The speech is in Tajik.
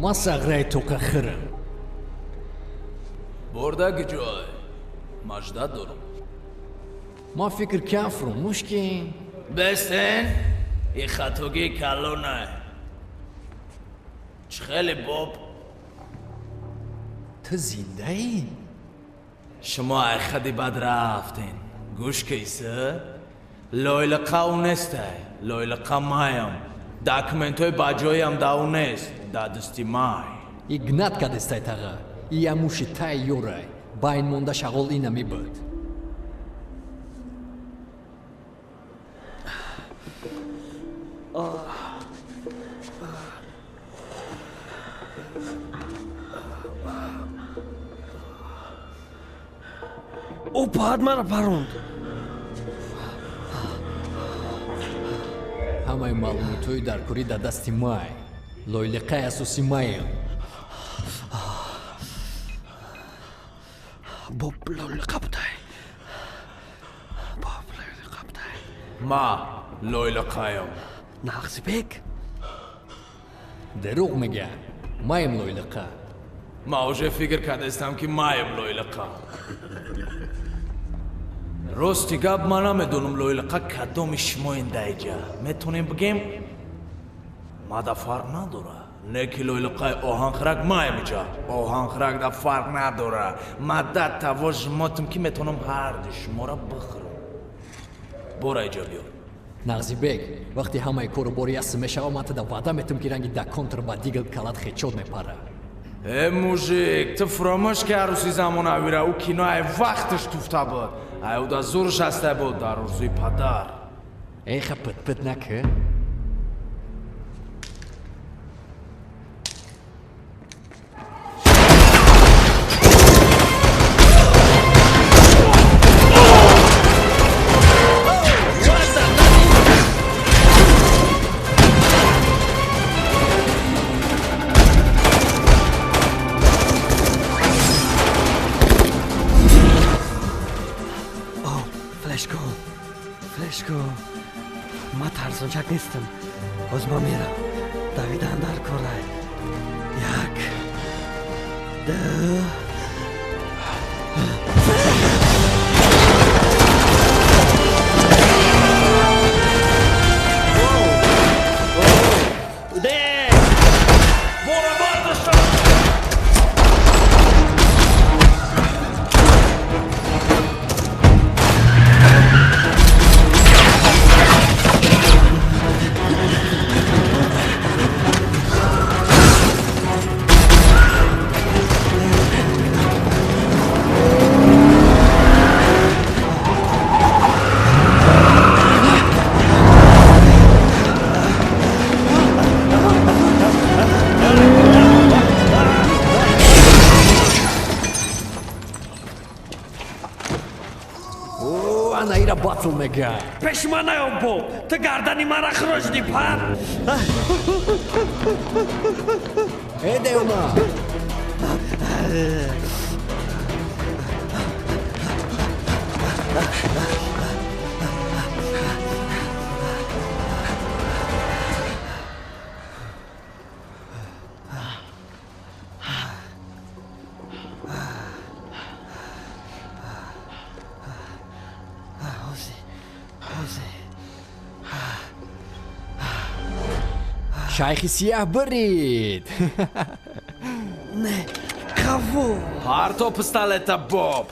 Ман сағраи тоқа хирам. Бурдаги ҷой. Маждат дорам. Ман фикр кам фуромӯш кин. Бестен, и хатогии калонай. Чӣ хеле боб? Ту зиндаӣ? Шумо айхади бад рафтен. Гӯш киса? Лойлиқа ӯ нестай. Лойлиқа маям. Документҳои ба ҷоям да ӯ нест. Да дасти май. Игнат кадестай таға. Ия муши тай ёрай. Байн монда шағол ина мебуд. Ӯ пад мара паронд. Ҳамаи маълумотҳои даркорӣ дар дасти май. Лойлиқаи асосӣ маем. Боб лойлиқа будай. Боб лойлиқа будай. Ма лойлиқаям. Нағзибек? Дурӯғ мегӯям. Маем лойлиқа. Ма уже фикр кардастам ки маем лойлиқа. Рости гап ман намедонам лойлиқа кадоми шумоен даиҷа. Метонем бигем? Мада фарқ надора. Не ки лойлиқаи оҳанхирак маем иҷа. Оҳанхирак да фарқ надора. Ма да таво жмотам ки метонам ҳарди шуморо бихӯрам. Бора иҷа биёр. Нағзибек, вақти ҳамаи кору бори ясм мешава, ман тада ваъда метам ки ранги да контр ба дигл калат хечод мепара. Э мужик, ту фуромӯш ки арӯси замонавира ӯ кино ай вақташ туфта буд. Ай ӯ да зурш ҳастай буд дар орзуи падар. Эха пит-пит накӣ. Флешко, ма тарсончак нестам. Ҳоз ма мерам. Давидан дар корай. Як, ду. Батл мега. Пеши ман наём боб. Ту гардани мара хирожди пар. Э деума. Шайхи сияҳ бирид. Не, қаву. Парто пистолета боб.